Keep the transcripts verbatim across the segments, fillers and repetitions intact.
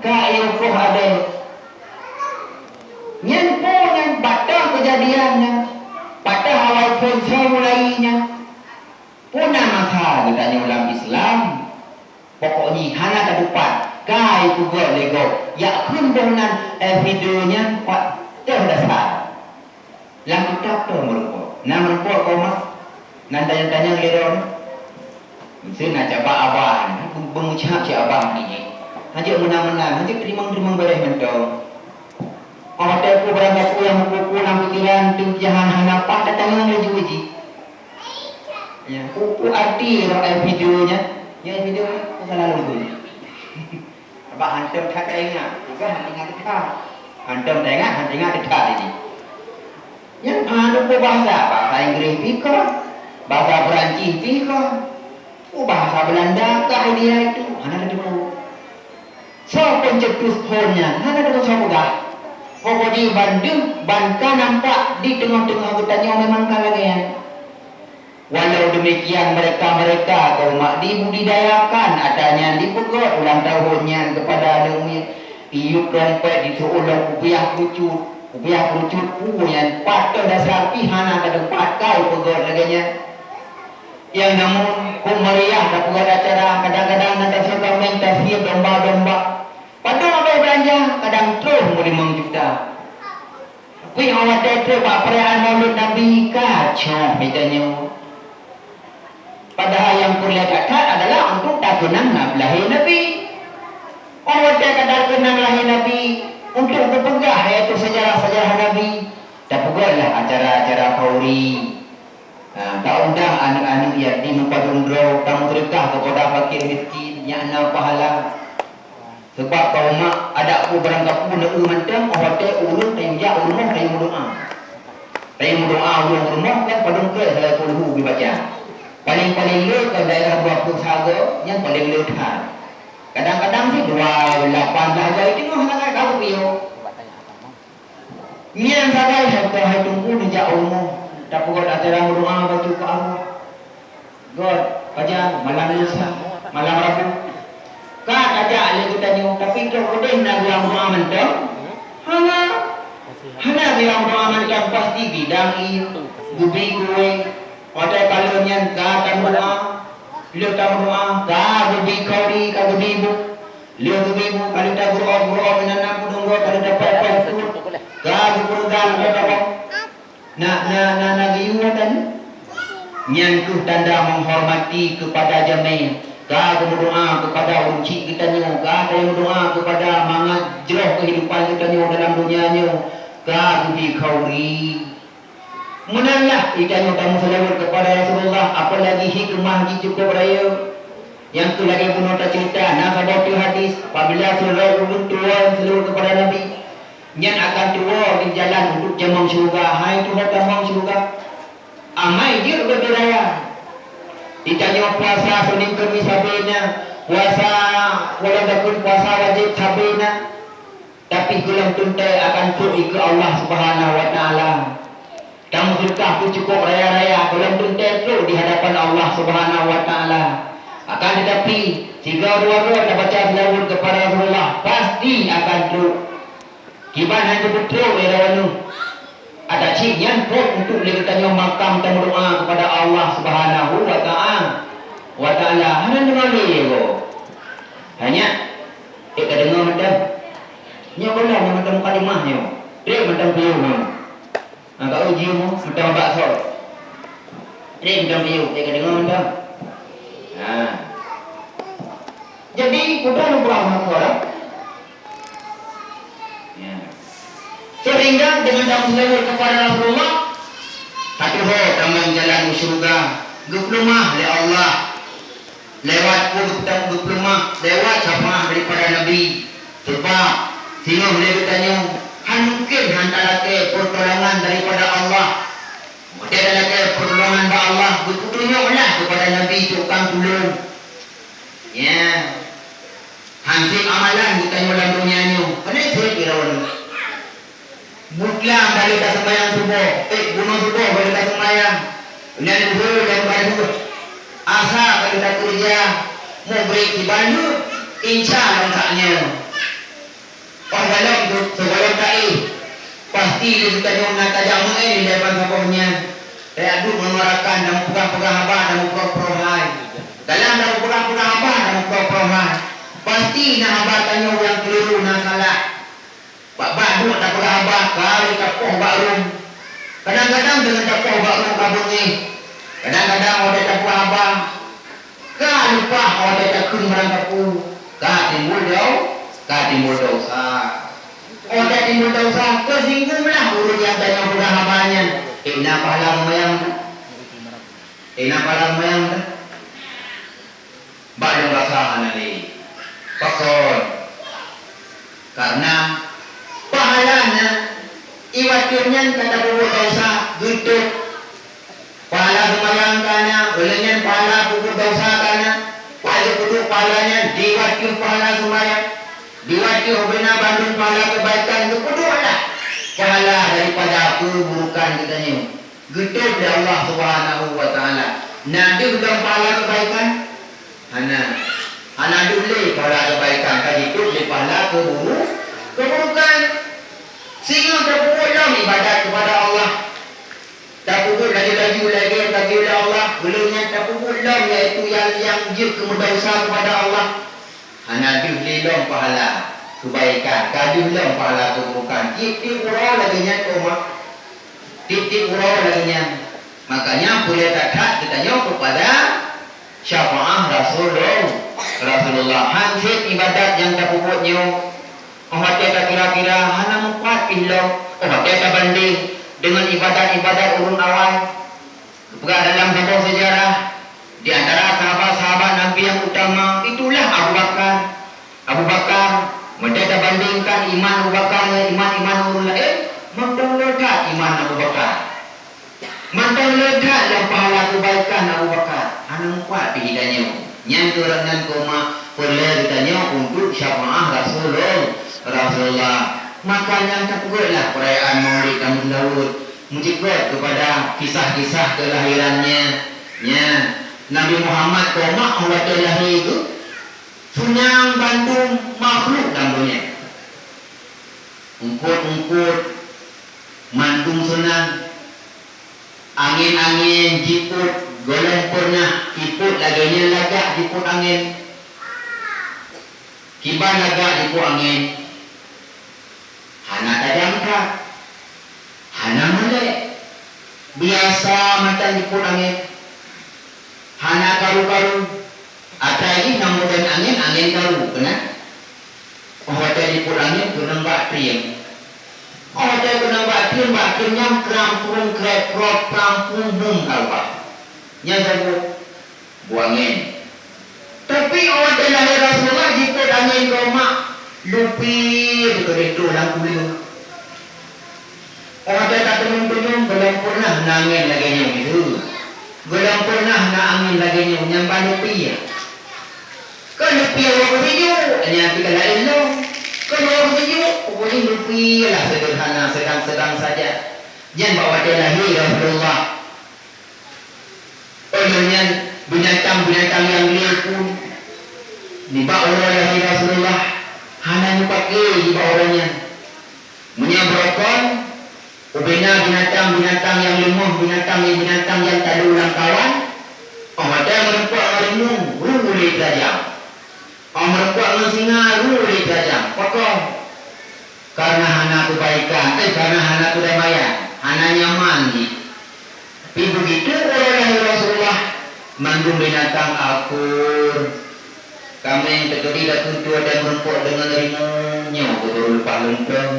Ka iôh koh abée. Nyan peue nyan, bak toh keujadian nyan, bak toh awai phôn soe mulai nyan. Peue na masa geutanyoe lam Islam? Pokok jih hana tatupat, ka ipeugöt lé gob, jak kheun boh nan, eh, video nyan, pat toh dasar. Lam kitab toh meurumpok. Na meurumpok keu umat? Nan tanyong-tanyong lé droeneuh? Miseue na caba abah nyan, beumeucab cit abah nyan. Hanjeuet meunan-meunan, hanjeuet teurimong-teurimong beureh mantong. Óh watée peue barang gapu nyang meukupu lam pikeran, teuh jahan hana paih tatanyong laju jih. Ya, peue arti rot ai video nyan? Ya, video nyan, peue salah lôn. Sabab hantom that taingat, peugah hana ingat teuka. Hantom taingat, hana ingat teuka tadi. Nyan hana peue bahasa, bahasa Inggris pih kon, bahasa Perancis pih kon, peue bahasa Belanda kah dia itu, hana teudeungoe. Soe pencetus phôn nyan, hana teudeungoe soe peugah. Pokok jih bandum ban ka nampak di teungoh-teungoh geutanyoe memang ka lagée nyan. Walau demikian, mereka-mereka kaum mak dibudidayakan atra nyan, dipeugöt ulang tahun nyan keupada aneuk miet. Iyup dompet diseuuloh kupiah krucut, kupiah krucut peue nyan, pat toh dasar pih hana ka teumpat ka ipeugöt lagée nyan. Nyang namun, kok meriah tapeugöt acara, kadang-kadang na tasoe kaméng, tasiep domba-domba. Padub abéh beulanja, kadang troh meulimong juta. Tapi óh watée trok bak peurayaan Maulud Nabi, kacok geutanyoe. Padahai nyang peureulée that-that adalah untuk takeunang na-, lahé Nabi. Óh watée ka takeunang lahé Nabi, untuk teupeugah, yaitu sejarah-sejarah Nabi, tapeugötlah acara-acara khauri. Ha, taundang aneuk-aneuk yatim padum droe, tameuseudeukah keupada fakir miskin, nyan na pahala. Sabab kaum mak adak peue barang gapu na eu mantong, óh watée ureuëng tayue jak u rumoh tayue meudoá. Tayue meudoá ureuëng u rumoh kan padum keu sagai kulhu geubaca. Paléng-paléng le kon daerah dua ploh sagoe, nyan paléng le that. Kadang-kadang cit dua lapan blah goe teungoh sangat ka geupiôh. Nyan sagai hai keuhai teungku neujak u rumoh, tapeugöt acara meudoá bacut keu Allah. Göt, pajan, malam Lusa, malam Rabu. Ka tajak lé geutanyoe, tapi trok keudeh na geulam doa mantong? Hana. Hana geulam doa mantong, pasti gidang ié, geubi kueh. Watée ka lheueh nyan ka tameudoa, lheueh tameudoa ka geubi khauri, ka geubi buet. Lheueh geubi buet ka lheueh tageurok-geurok meunan na peudong gob ka lheueh tapeuet-peuet buet. Ka geupeureugang lé tabong. Na, na, na, na geuyue atan. Nyan kheueh tanda menghormati keupada jamé. Ka geumeudoá keupada ureuëng chik geutanyoe, ka geumeudoá keupada mangat jroh keuhidupan geutanyoe dalam donya nyoe, ka geubi khauri. Meunan lah geutanyoe tameuseulaweuet keupada Rasulullah, apalagi hikmah jih cukup rayeuk. Nyang keu lagée bunoe taceurita, na saboh teuk hadis, apabila sidroe ureuëng tuwoe seulaweuet keupada Nabi, nyan akan tuwoe di jalan untuk jamong syeuruga. Hai tuha tamong syeuruga, amai jeuet ubé raya. Geutanyoe puasa Senin Kemis sabe na, puasa, walau dakun puasa wajéb sabe na, tapi gohlom teuntée akan trok dikeue Allah Subhanahu wa Taala. Tameuseudekah pun cukup raya-raya, gohlom teuntée trok di hadapan Allah Subhanahu wa Taala. Akan tetapi, sigoe dua goe tabaca seulaweuet keupada Rasulullah, pasti akan trok. Kiban hana beutôi lé droeneuh. Adak cit nyan trok untuk lé geutanyoe makam tameudoá keupada Allah Subhanahu wa Ta'a-, wa Ta'ala. Hana deungoe lé goe. Hanya, ék ka deungoe mantong. Nyoe gohlom nyang mantong mukadimah nyoe. Trok mantong piôh nyoe. Maka uji mu mantong bakso. Trok mantong piôh, ék ka deungoe mantong. Ha. Jadi, putra nubra meutuah. Ya. Sehingga dengan tameuseulaweuet keupada Rasulullah, ka tuho tamong jalan u syeuruga, geupeuleumah lé Allah. Lewat peue geupeu-, geupeuleumah, lewat syafaat daripada Nabi. Sebab singoh lé geutanyoe, hana mungken hana talakée peurtolongan daripada Allah. Watée talakée peurtolongan bak Allah, geupeutunyoklah keupada Nabi tukang tulông. Ya. Hanseb amalan geutanyoe lam donya nyoe, keuneuk seb droeneuh. Buklam ka lheueh taseumayang suboh, éh, bunoe suboh ka lheueh taseumayang. Nyan leuhô lom ka lheueh. Asa ka lheueh takeureuja, mubrek siban lheueh, insya Allah saát nyoe. Di geutanyoe na tajak meu'én ilée ban saboh nyan, tajak duek meunurakan dan meupeugah-peugah haba dan meuprok-prok hai. Dalam dan meupeugah-peugah haba dan meuprok-prok hai, pasti na haba tanyoe nyang keuleuru, na salah. Bak-bak duek tapeugah haba ka lheueh tapoh bak rhueng. Kadang-kadang deungon tapoh bak rhueng ka beungéh. Kadang-kadang watée tapeugah haba ka lumpah, watée takheun barang kapeue ka timbul dau-, ka timbul desya. Watée timbul desya, teusinggonglah ureuëng nyang tanyoe peugah haba nyan. Éh, na pahala seumayang teuh? Éh, na pahala seumayang teuh? Bak lôn rasa hana lé. Pakon? Karena pahala na, i watée nyan ka tapeubuet desya, geutôb. Pahala seumayang ka na, ulée nyan pahala peubuet desya ka na. Pat geupeuduek pahala nyan? Di watée pahala seumayang, di watée ubena bandum pahala keubaikan, geupeudueklah pahala daripada keuburukan geutanyoe. Geutôb lé Allah Subhanahu wa Taala. Na deuh lom pahala keubaikan? Hana. Hana deuh lé pahala keubaikan, ka jitôb lé pahala keuburu-, keuburukan. Singoh tapeubuet lom ibadat keupada Allah, tapeubuet laju-laju lagée teupeugah lé Allah, ulée nyan tapeubuet lom, yaitu nyang, nyang jeuet keu meudesya keupada Allah. Hana deuh lé lom pahala keubaikan, ka deuh lom pahala keuburukan. Tieb-tieb uroe lagée nyan, teuma. Tieb-tieb uroe lagée nyan. Makanya peureulée that-that geutanyoe keupada syafaat Rasulul-, Rasulullah. Han seb ibadat nyang tapeubuet nyoe, óh watée takira-kira hana meupat pih lom, óh watée tabandeng deungon ibadat-ibadat ureuëng awai. Geupeugah dalam saboh seujarah, di antara sahabat-sahabat Nabi nyang utama, itulah Abu Bakar. Abu Bakar, meunyoe tabandingkan iman Abu Bakar ngon iman-iman ureuëng laén, mantong le that iman Abu Bakar. Mantong le that nyang pahala keubaikan Abu Bakar. Hana meupat pih geutanyoe. Nyan keuh rot nan koma peureulée geutanyoe untuk syafaat Rasulul-, Rasulullah. Maka nyan tapeugötlah peurayaan Maulid dan Meulaweuet. Meujeuet keupada kisah-kisah keulahirannya, nya, Nabi Muhammad koma watée lahé geuh, seunang bandum makhluk lam donya. Eungkot-eungkot mandum seunang, angén-angén jipot, gohlom peureunah ipot lagée nyan lagak jipot angén. Kiban lagak jipot angén, hana tajam that, hana malek, biasa mantong jipot angén, hana karu-karu. Atra jih nyang meudan angén, angén karu, keunan. Óh watée jipot angén, keunong bak trieng. Óh watée keunong bak trieng, bak trieng nyan krampung kreb-krob, krampung hum ka ubah. Nyan saboh buet angén. Tapi óh watée lahé Rasulullah jipot angén koma, lupi keudeh troh lam kuleue. Óh watée tateumeung-teumeung, gohlom peureunah na angén lagée nyoe, gohlom peureunah na angén lagée nyoe, nyan ban lupi. Kon lupi awak geutuju, nyan tika laén lom. Kon awak geutuju, pokok jih lupi lah sederhana, sedang-sedang saja. Nyan bak watée lahé Rasulullah. Óh lheueh nyan, binatang-binatang nyang lé pun nibak uroe lahé Rasulullah hana neupake nibak uroe nyan. Meunyoe beurokon, ubena binatang-binatang nyang leumoh, binatang-binatang nyang talo lam kawan, óh watée meurumpok ngon rimueng, ru lé tajam. Óh meurumpok ngon singa, ru lé tajam. Pakon? Kareuna hana keubaikan, eh, kareuna hana keudamaian, hana nyaman jih. Tapi beugitu uroe lahé Rasulullah, mandum binatang akur. Kaméng teukeudi dakeuntue dan meurumpok deungon rimueng, nyoe keuh baru leupah leumpong.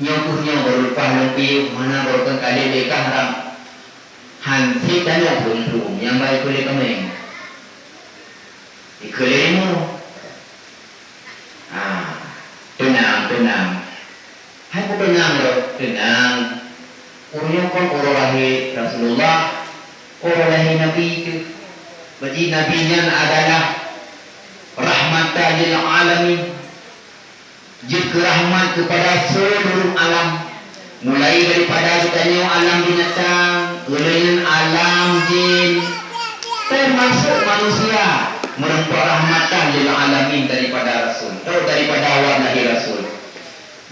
Nyoe keuh nyoe baru leupah leumpiyôh, mana baru keu kaleb lé ka haram. Han sép tanoh leumpong, nyang ba ikheun lé kaméng. Ikheun lé rimueng. Ah, teunang, teunang. Hai peuteunang lom, teunang. Uroe nyoe kon uroe lahé Rasulullah, uroe lahé Nabi teuh. Berarti Nabi nyan adalah rahmatan lil alamin. Jeuet keu rahmat keupada seuluruh alam, mulai daripada geutanyoe alam binatang, ulôn alam jin, teumasok manusia, meurumpok rahmatan lil alamin daripada Rasul, atau daripada awak lahé Rasul.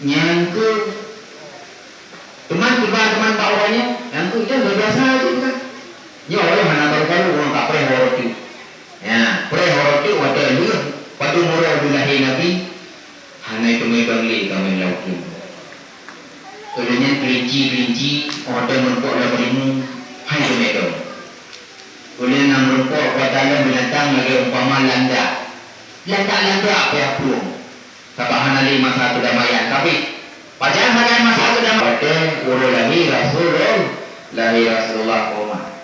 Nyan keuh Bak uroe nyoe, nyang keu nyan biasa jih kan. Nyoe uroe hana karu-karu ureueng ka preh uroe teuk. Ya, preh uroe teuk watèe lheueh padum uroe geulahé Nabi, hana teumé dong lé kamoe lam keuleuen. Ulèe nyan keulinci-keulinci, watèe meurumpok lam rimueng, hai teumé dong. Ulèe na meurumpok bak dalam binatang lagèe umpama landak. Landak-landak payah prueng. Sabab hana lé masa keudamaian. Tapi, pajan hana masa keudamaian? Watèe uroe lahé Rasulullah, lahé Rasulullah koma.